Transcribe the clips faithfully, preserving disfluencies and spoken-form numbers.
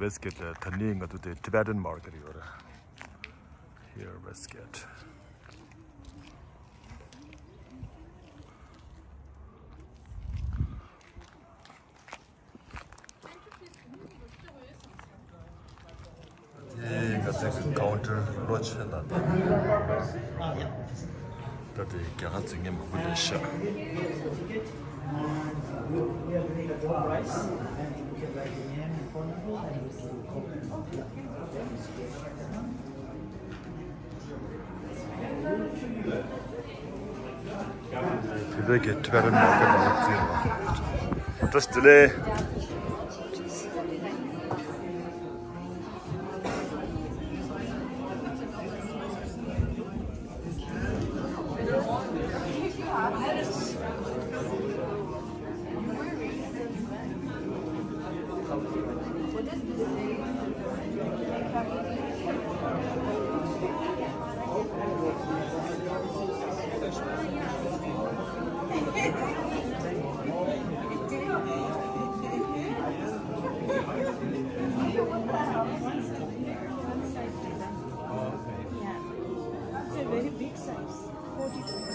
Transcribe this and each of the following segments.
Westgate ལ་ད་ནི་ང་ཚོ་དེ་Tibetan Market ཡོད་རེད། Here Westgate. དེ་ང་ཚོའི་counter་ལོ་ཆེ་ལ་དང་། ད་དེ་རྒྱ་གར་འཛིན་མཁན་མང་པོ་སླེབས་ཤག་དེ་བས་ཀྱི་Tibetan Market་ནང་བཙུན་པ། བཀྲ་ཤིས་བདེ་ལེགས། It's a very big size. Forty-two.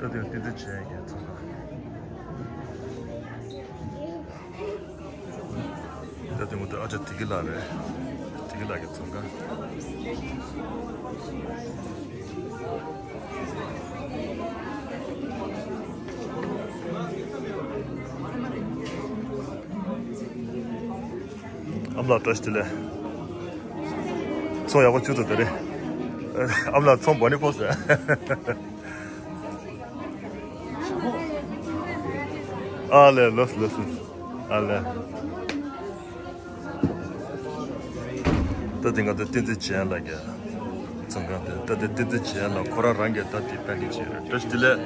ད་དེ་ཏི་ཏི་བྱས་ཀྱི་ཚང་མ། ད་དེ་ངོ་ད་ཨ་ཅག་དེ་གི་ལ་རེད། དེ་གི་ལ་གི་ཚང་ག་ཨ་མ་ལགས་བཀྲ་ཤིས་བདེ་ལེགས། ཚོང་ཡག་པོ་བྱུང་འདུག་དེ་རེད། ཨ་མ་ལགས་ཚོང་འབོར་ནི་ཕོག་ཟེར། ཨ་ལས་ལོས་ལོས་ལོས། ཨ་ལས། ད་དེ་ང་ཚོ་བསྟན་འཛིན་ཆོས་དབྱངས་ལགས་ཀྱི་ཚོང་ཁང་དེ། ད་དེ་བསྟན་འཛིན་ཆོས་དབྱངས་ལགས་ཁོ་རང་རང་གིས་ད་དེ་པེན་ཊིང་བྱས་ཡོད་རེད། བཀྲ་ཤིས་བདེ་ལེགས།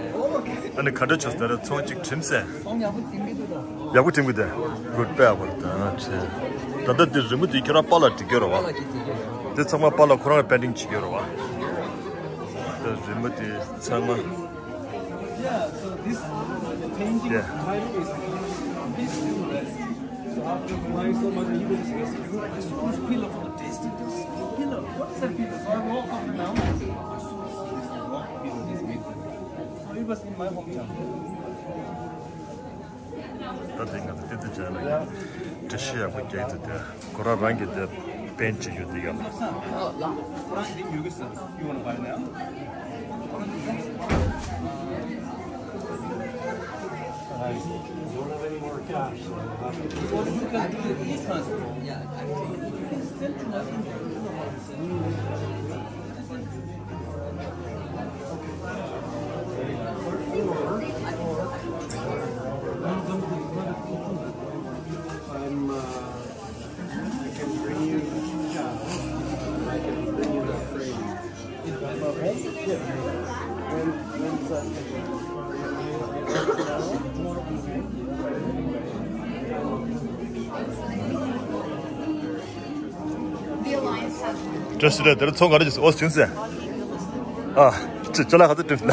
ཨ་ནི་ག་འདྲ་བྱུང་ཟེར་ན་ཚོང་གཅིག་གྲིམ་ཟེར། ཚོང་ཡག་པོ་གྲིམ་གི་འདུག་ད། ཡག་པོ་གྲིམ་གི་འདུག Good། དཔེ་ཡག་པོ་རེད་ད་ཆེ། ད་ལྟ་འདི་རི་མོ་འདི་ཁྱོད་རང་པཱ་ལགས་འབྲི་གི་ཡོད་རེད་བ། འདི་ཚང་མ་པཱ་ལགས་ཁོ་རང་གིས་པེན་ཊིང་བྱེད་ཀྱི་ཡོད་རེད་བ། ད་རི་མོ་འདི་ཚང་མ། Yeah, so this painting Yeah. title is Peaceful Rest. So after crying so much, he was rescued. I saw this pillow for the tasty. This pillow. What is that pillow? So I walk up and down. I saw this rock pillow, this big. So it was in my hometown. ད་དེ་ང་ཚོ་ཏི་ཏི་ཅན་ལ་འདྲི་ཤེས་ཡག་པོ་རྒྱག་ཏུ་དེ་ཁོ་རང་རང་གི་དེ་པེན་ཊི་བྱེད་རྒྱུ་དེ་ཡོད་ལ། You don't have any more cash, so we'll have to I'm, uh, I can bring you, yeah, I can bring you that frame. When, when's that? བཀྲ་ཤིས་བདེ་ལེགས། དེར་ཚོང་ག་རེ་བྱེད་སོང་། ཨོ་བྱུང་ཟེར། ཨ། ཅི་ཅོ་ལ་ཁ་ཚ་གྲིམ་ལ།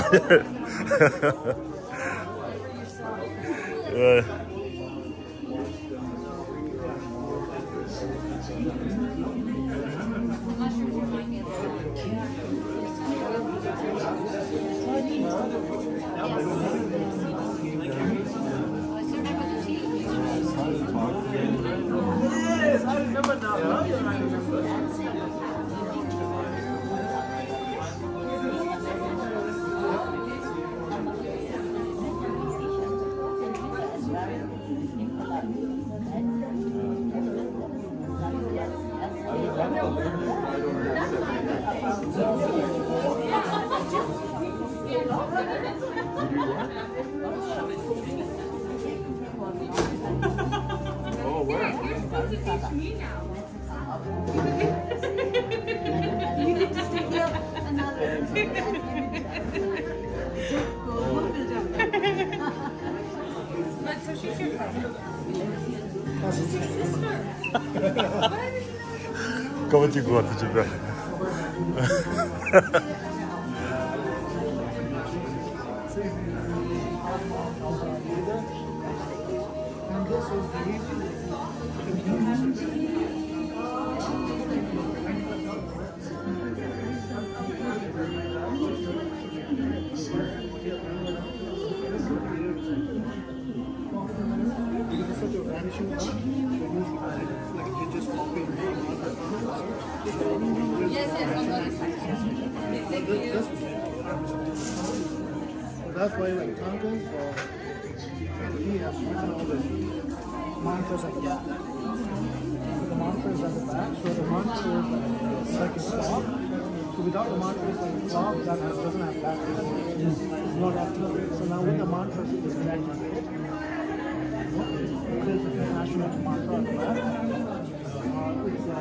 You need to stay here another. Just go. But so she's your cousin. She's your sister. Why did you know? Come on, you go out to Japan. That's why, like, Tongan, uh, he has written all the mantras at the back. So the mantra is at the back, so the mantra is like a clock. So without the mantra, it's like a clock that has, doesn't have back. It's not active. So now with the mantra, it's connected. There's a national mantra at the back. Uh, it's, uh,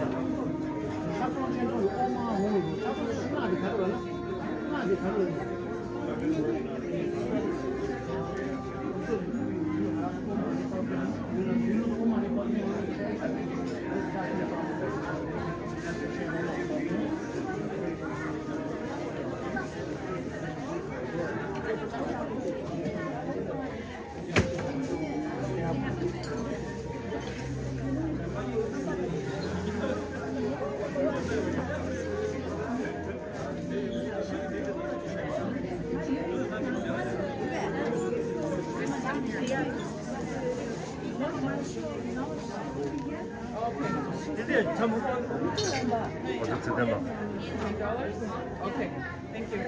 Okay, thank you.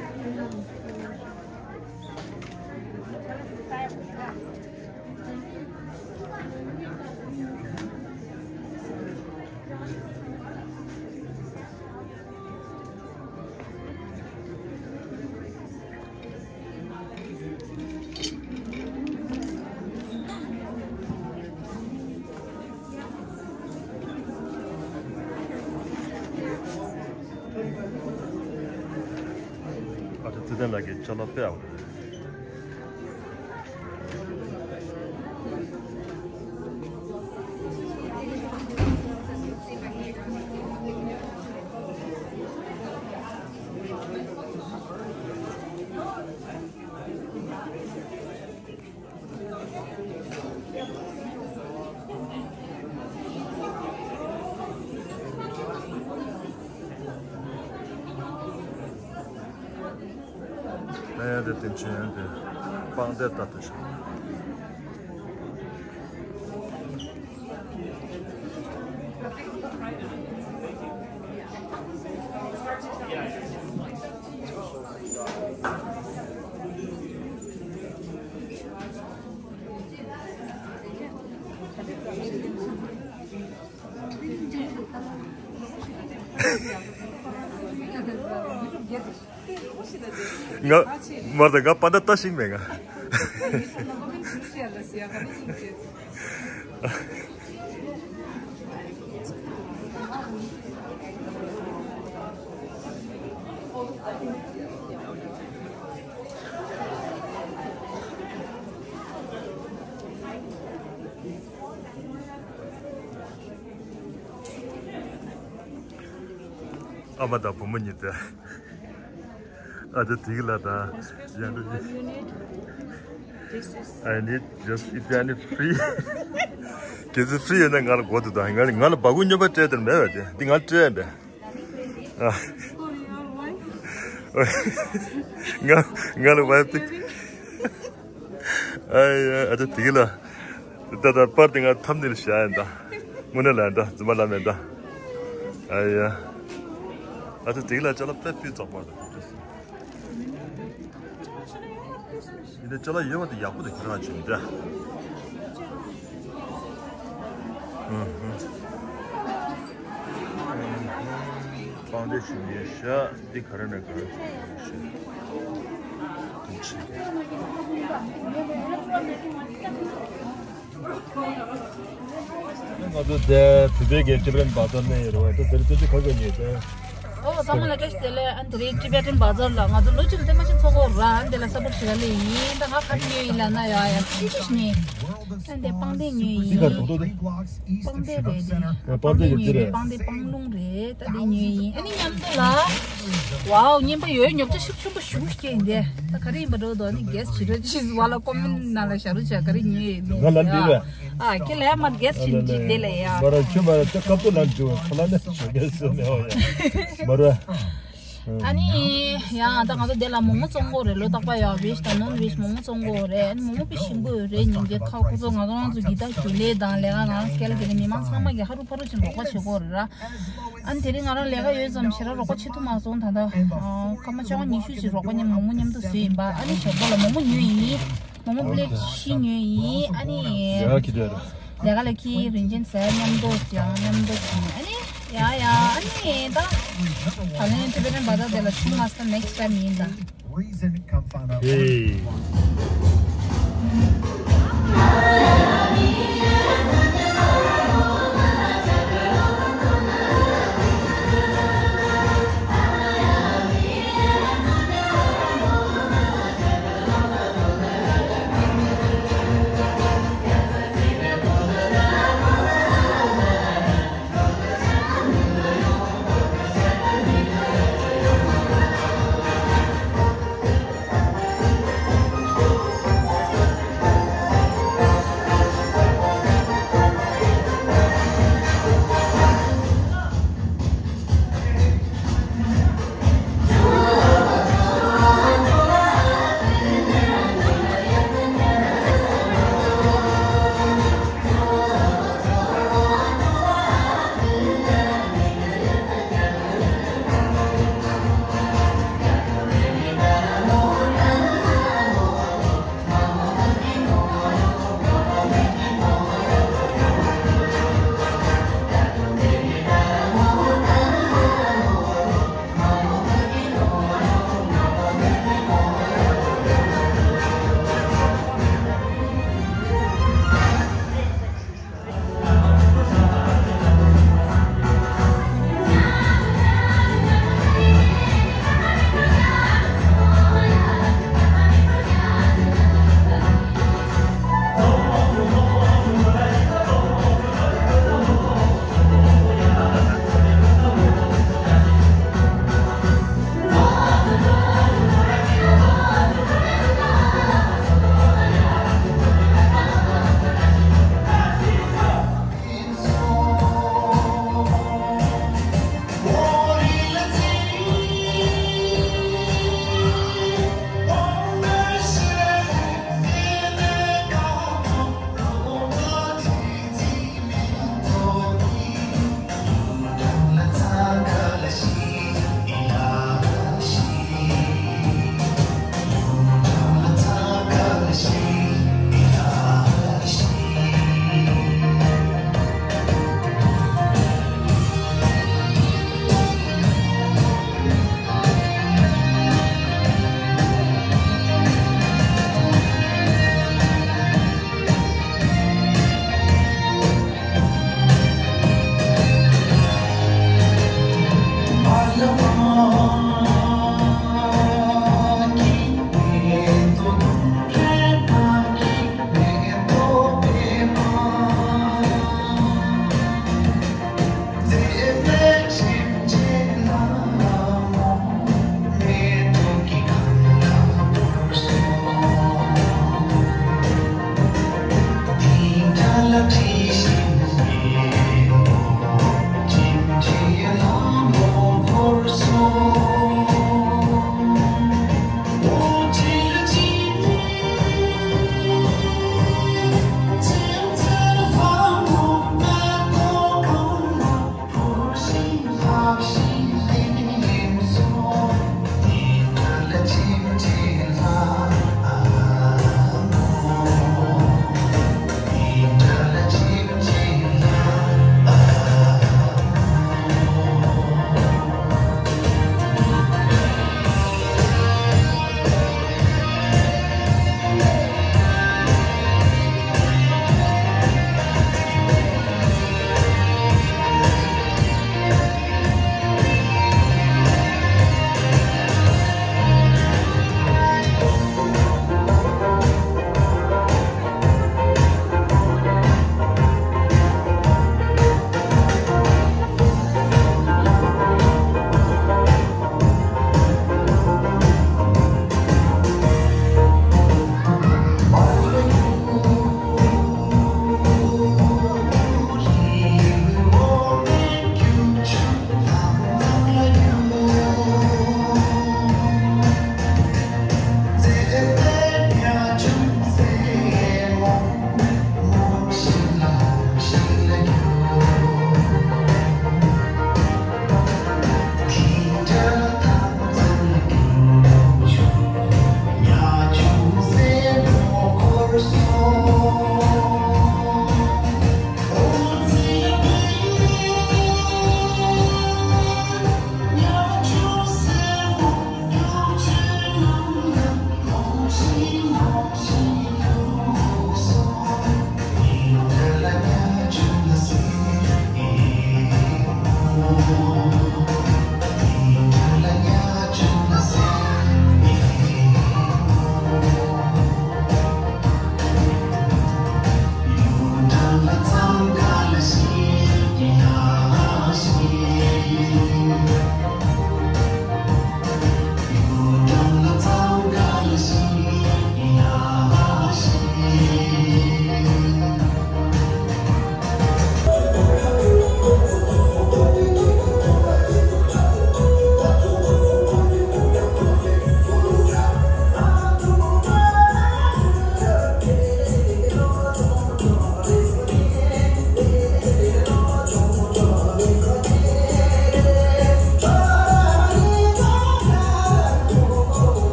ཨ་ཏི་ཙི་ཏན་ལགས་ཀྱི་ཅ་ལག་དཔེ་ཡག་པོ་འདུག་ལྷན་ཡང་དེ་བསྟན་ཆེན་ཡང་དེ་སྤང་བདེ་ལྟར་དུ་བྱུང་། ང་མར་ད་ང་པ་ད་ལྟ་ཞིག་མེད་ང་། ཨ་མ་དང་བུ་མོ་གཉིས་དེ། ཨ་ཅག་དེ་གི་ལ་དང་། ཡང་འགྲོ་གི། I need just if you need free. གལ་སྲིད་free ཡོད་ན་ང་ལ་གོ་དུ་དང་ང་ལ་ང་ལ་སྦ་ཁུག་སྨྱོན་པ་སྤྲད་དེར་མེད་པ་དེ་འདི་ང་སྤྲད་པས། ཨ། ང་ང་ལ་wife དེ། ཨ་ཡ་ཨ་ཅག་དེ་གི་ལ། ད་ད་པར་དེ་ང་ཐམ་ནེལ་བྱ་ཡིན་ད། དངོས་གནས་ལ་ཡིན་ད་རྫུན་མ་ལ་མེད་ད། ཨ་ཡ། ཨ་ཅག་དེ་གི་ལ་ཅ་ལག་དཔེ་སྤུས་ཚགས་པོ་འདུག་ཡིན་ད་ཅ་ལག་ཡོད་པ་དེ་ཡག་པོ་དེ་ཁྱེད་རང་བྱུང་ད། ཨུ་ཧུ། སྤང་བདེ་ཞུ་ཡས་ཤག་འདི་ག་རེ་ནས་ག་རེ་ཞུ་ཡས་ཤག་དེ་ཕྱི་གི། ང་ཚོ་དེ་བོད་པའི་གི་ཊི་བེ་ཊན་བ་ཛར་ནས་ཡོད་རེད་བ། ད་དེ་རིང་ཐུགས་རྗེ་ཆེ། ཁ་ཁ་ཉོས་ཏེ། ཨོ་ཚང་མ་ལ་བཀྲ་ཤིས་བདེ་ལེགས། ཨ་ནི་དེ་རིང་ཊི་བེ་ཊན་བ་ཛར་ལ་ང་ཚོ་ལོ་གཅིག་ལ་ཐེངས་མ་གཅིག་ཚོགས་ཀྱི་ཡོད་རེད། ཨ་ནི་དེ་ལ་སཔོར་ཊི་བྱེད་ག་སླེབས་ཡིན། ད་ང་ག་རེ་ཉོས་ཡིན་ལབ་ན་ཡ་ཡ་ཅི་ཅི་ཉོས། ཨ་ནི་དེ་པང་གདན་ཉོས་ཡིན། འདི་ག་རེ་རྡོག་རྡོག་དེ། པང་གདན་རེད་དེ། པང་གདན་ཉོས་ཡིན། པང་གདན་པང་ལུང་རེད། ད་དེ་ཉོས་ཡིན། ཨ་ནི་མཉམ་དུ་ལ། ཝའོ། རྔན་པ་ཡོད། ཉོ་ཆ་ཤུགས་ཆེན་པོ་ཞེ་པོ་སྐྱེས་ཡིན་དེ། ད་ག་རེ་ཡིན་པ་འགྲོ་འདུག་ཨ་ནི་གེ་སི་བྱེད་རོགས་གྱིས། ཝ་ལ་ཀོ་མེན་ཊི་ནང་ལ་བཞག་རོགས་བྱས། ག་རེ་ཉོས་ཡོད་མེད། ང་ལ་འདི་རེད། ཨ་ཁྱེད་ལ་ཡ་མར་གེ་སི་བྱེད་ཀྱི་དེ་ལ་ཡ། མ་ར་ཁྱོད་མ་ར་ཅག་སྐབས་ཐོག་ལ་འགྲོ་ཁ་ལ་ནས་གེ་སི་ནས་ཨོ་ཡ་མ་ར། ཨ་ནི་ཡང་ད་ང་ཚོ་འདི་ལ་མོག་མོག་བཙོང་གི་ཡོད་རེད། ལོ་རྟག་པར་ཡ་བེཇ་དང་ནོན་བེཇ་མོག་མོག་བཙོང་གི་ཡོད་རེད། ཨ་ནི་མོག་མོག་དཔེ་ཞིམ་པོ་ཡོད་རེད། ཉིན་རྒྱབ་ཁ་ཁོ་ཚོ་ང་ཚོ་རང་ཚོ་གི་ད་རྒྱུན་ལས་དང་ལས་ཀ་ང་རང་སྐལ་གྱི་རེད། མི་མང་ཚང་མ་གི་ཧ་རུ་ཕ་རུ་ཅིག་རོགས་པ་བྱེད་ཀྱི་ཡོད་རེད་ར། ཨ་ནི་དེ་རིང་ང་རང་ལས་ཀ་ཡོད་ཙམ་ཞེ་དྲག་རོགས་པ་བྱེད་ཐུབ་མ་སོང་། ད་ལྟ་ཨ་སྐར་མ་བཅོ་ལྔ་ཉི་ཤུ་ཅིག་རོགས་པ་མཉམ་མོག་མོག་མཉམ་དུ་བཟོས་ཡིན་པ། ཨ་ནི་ཞོགས་པ་ལ་མོག་མོག་ཉོས་ཡིན། མོག་མོག་པི་ལེཊ་བཞི་ཉོས་ཡིན། ཨ་ནི་ཡ་ཁྱི་དེ་ར། ལས་ཀ་ལ་ཁྱི་རིན་ཆེན་ཟེར་མཉམ་དུ་ཡང་མཉམ་དུ་བྱས། ཨ་ནི་ཡ་ཡ་ཨ་ནི་ད་ད་ལན་ཊི་བེ་ཊན་བ་ཛར་དེ་ལ་ཆུང་མ་སྟ་ནེག་སི་ཊའིམ་ཡིན་ད། Hey.